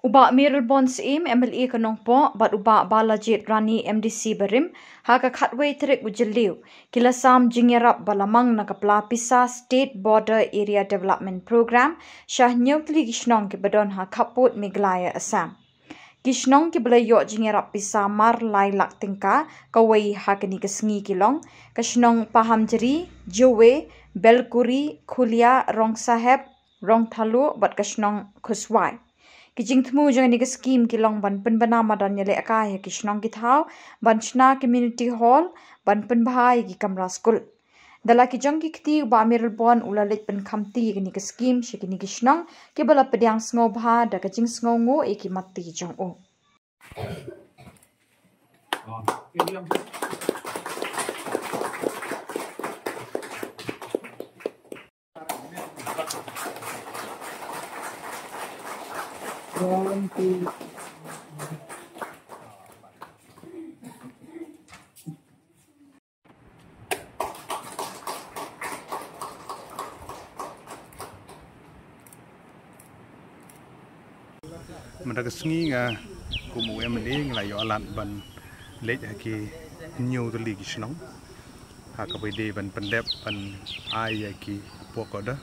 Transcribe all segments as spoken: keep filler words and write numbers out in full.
U Bah Mayralborn Syiem, M L A ka Nongpoh, bad u Bah Balajied Rani, M D C barim, ha ka khatwei tarik u Jylliew, ki la sam jingïarap ba la mang na ka pla pisa State Border Area Development Programme sha hynñiew tylli ki shnong kiba don ha khappud Meghalaya, Assam. Ki shnong kiba la ïoh jingïarap pisa mar lai lak tyngka, kawei ha kane ka sngi ki long ka shnong Pahamjri, Jowe, Belkuri, Khulia, Rongsaheb, Rongthalo bad ka shnong Khuswai. Ki jingthmu jong kane ka skim ki long ban pynbna madan ïalehkai ha ki shnong ki thaw, ban shna community hall, ban pynbha ïa ki kamra skul. Da la ki jong ki kti, u Bah Mayralborn u la leit pynkhamti ïa kane ka skim sha kine ki shnong kiba la pdiang sngewbha da ka jingsngewnguh ïa ki matti jong u. Mynta ka sngi nga kum u M L A nga la ïoh lad ban leit ha ki hynñiew tylli ki shnong ha kaba ïadei ban pyndep ban ai ïa ki pok order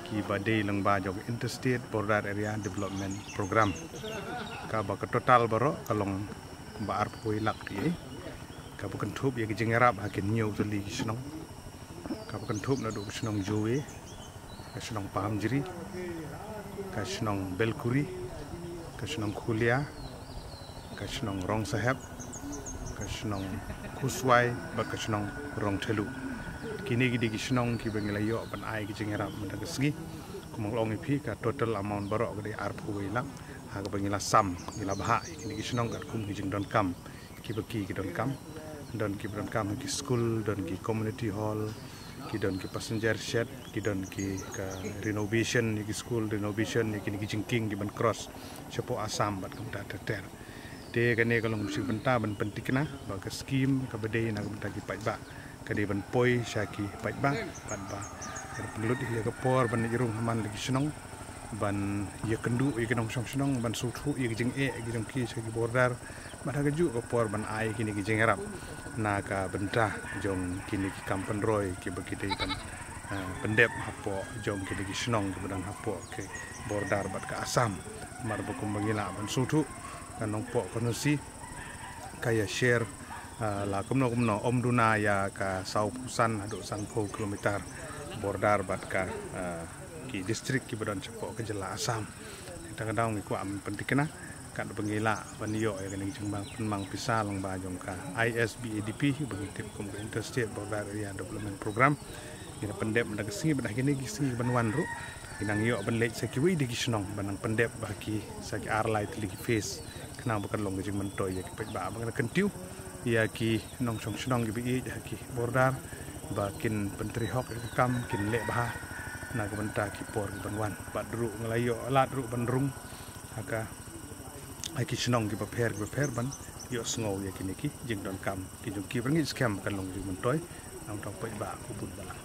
kiba dei lyngba jong Interstate Border Area Development Programme, kaba ka total baroh ka long kumba arphew lak rial, kaba kynthup ïa ki jingïarap ha ki hynñiew tylli ki shnong, kaba kynthup naduh ka shnong Jowe, ka shnong Pahamjri, ka shnong Belkuri, ka shnong Khulia, ka shnong Rongsaheb, ka shnong Khuswai bad ka shnong Rongthelu. Kine ki dei ki shnong kiba ngi la ïoh ban ai ki jingïarap mynta ka sngi. Kumba nga la ong ïa phi, ka total amount baroh ka dei arphew lak ha kaba ngi la sam, ngi la bhah ïa kine ki shnong katkum ki jingdonkam kiba ki, ki donkam. Don kiba donkam ha ki skul, don ki community hall, ki don ki passenger shed, ki don ki ka renovation ïa ki skul, renovation ïa kine ki jingkieng kiban cross shapoh Assam bad kumta ter ter. Te kane ka long ka jingbynta ban pynthikna ba ka skim kaba dei na ka bynta ki paidbah ka dei ban poi sha ki paidbah, bad ba ka pynlut ïa ka por ban ïarung ha man la ki shnong, ban ïakynduh ïa ki nongshong shnong, ban sngewthuh ïa ki jingeh ïa ki jong ki sha ki border, bad ha kajuh ka por ban ai kine ki jingïarap na ka bynta jong kine ki kam pynroi kiba ki dei ban, ah, pyndep hapoh jong kine ki shnong kiba don hapoh ki border bad ka Assam. Namar ba kumba ngi lah ban sngewthuh, ka Nongpoh constituency ka ïa share, ah, la kumno kumno, ym duna ïa ka sawphew san haduh sanphew kilometer border bad ka, ah, ki district kiba don shapoh ka jylla Assam. Te ka daw ngi kwah ban pynthikna katba ngi lah ban ïoh ïa kane ka jingbang pynmang pisa lyngba jong ka I S B A D P, ba ngi tip kum ka Interstate Border Area Development Programme. Ngi la pyndep mynta ka sngi, bad ha kine ki sngi ban wan ruh ngi nang ïoh ban leit sha kiwei de ki shnong ban nang pyndep ba ki sha ki ar lai tylli ki phase, khnang ba kan long ka jingmyntoi ïa ki paidbah ba kan kyntiew ïa ki nongshong shnong kiba ïeit ha ki border ba kin pyntreikam ïa ka kam, kin leh bha na ka bynta ki por kiban wan. Bad ruh nga la ïoh lad ruh ban rung ha ka, ha ki shnong kiba pher kiba pher ban ïohsngew ïa kine ki jingdonkam ki jong ki, ba ngi skhem ba kan long jingmyntoi na ka bynta u paidbah u bud balang.